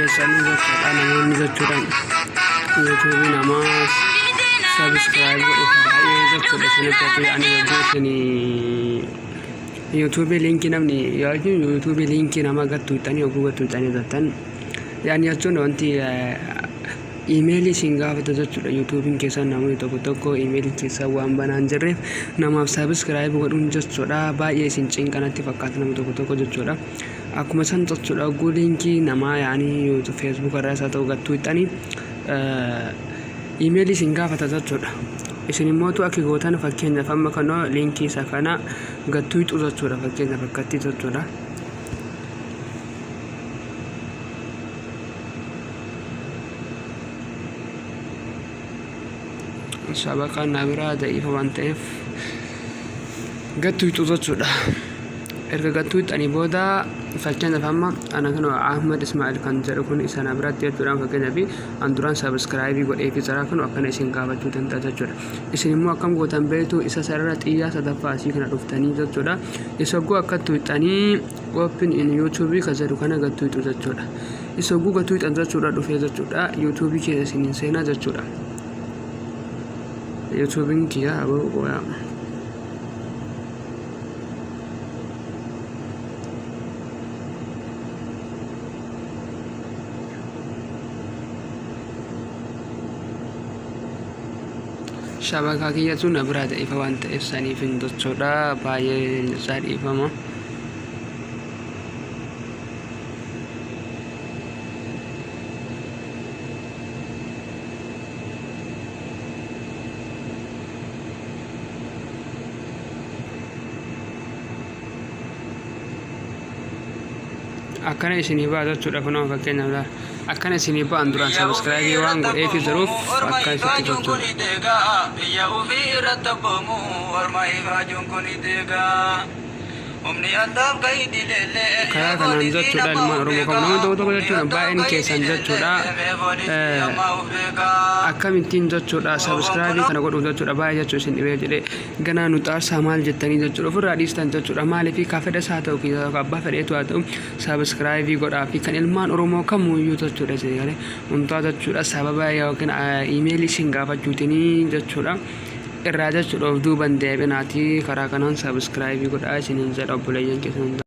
keessanuu jechuudha namoonni jechuudha yuutuubii namaa subscribe godhuuf baay'ee jechuudha isinitti atu yaa'anii yogguu isin yuutuubii liinkii namni yuutuubii liinkii nama gattuuxanii yogguu gattuuxanii jettan yaani jechuun wanti iimeelii isin gaafata jechuudha. Yuutuubiin keessan namoonni tokko tokko iimeelii keessan waan banaa hin jirreef namaaf subscribe godhuun jechuudha baay'ee isin cinqanatti fakkaata nama tokko tokko jechuudha. Akkuma san jechuudha hogguu liinkii namaa yaani feesbuuka irraa isaa ta'u gattuu hixxanii iimeelii isin gaafata jechuudha. Isin immootu akki gootan fakkeenyaaf amma kanoo liinkii isa kana gattuu hixu jechuudha fakkeenyaaf akkatti jechuudha. Sabaqaan na biraa da'iifa waan ta'eef gattuu hixu jechuudha. Erga gattuu hixanii booda fakkeenyaaf amma ana kan Ahmad Ismaa'il kan jedhu kun isa na biratti jechuudha fakkeenyaaf an duraan sabiskiraayibii godhee fi jaraa kun akkana isin gaafachuu danda'a jechuudha. Isin immoo akkam gootan beektu isa sarara xiyyaa sadaffaa asii kana dhuftanii jechuudha. Isa hogguu akka tuuxanii open in YouTube kan jedhu kana gattuu hixu jechuudha. Isa hogguu gattuu hixan jechuudha dhufee jechuudha YouTube keessa isiniin seenaa jechuudha. YouTube'n kiyya aboo qoyaa. Shabakaa kiyyatu na biraa da'iifa waan ta'eef saniif hin jechuudha baay'ee isaa dhiifama. Akkana isinii ba'a jechuudha kunoo fakkeenyaaf laal akkana isinii ba'an duraan sabiskiraayibii waan godheefi jiruuf Orma akka isitti ifaajuun jechuudha. kun deegaa biyya ofii irratti abboomu orma ifaajuun kun deegaa. Karaa kanaan jechuudha ilmaan Oromoo qabu nama tokko tokko jechuudha baay'een keessan jechuudha akkamittiin jechuudha sabiskiraabii kana godhuuf jechuudha baay'ee jechuu isin dhibee jedhee ganaa nu xaarsaa maal jettanii jechuudha ofirraa dhiistan jechuudha maaliif ka fedhas haa ta'u kiyya ka abbaa fedheetu haa ta'u sabiskiraabii godhaa fi kan ilmaan Oromoo kamuyyuu jechuudha isin galee hundaa jechuudha sababa yookiin iimeelii isin gaafachuutinii jechuudha. Irraa jechuudha of duuban deebinaatii karaa kanaan sabiskiraayibii godhaa isiniin jedha obboleeyyan keessan hundaa.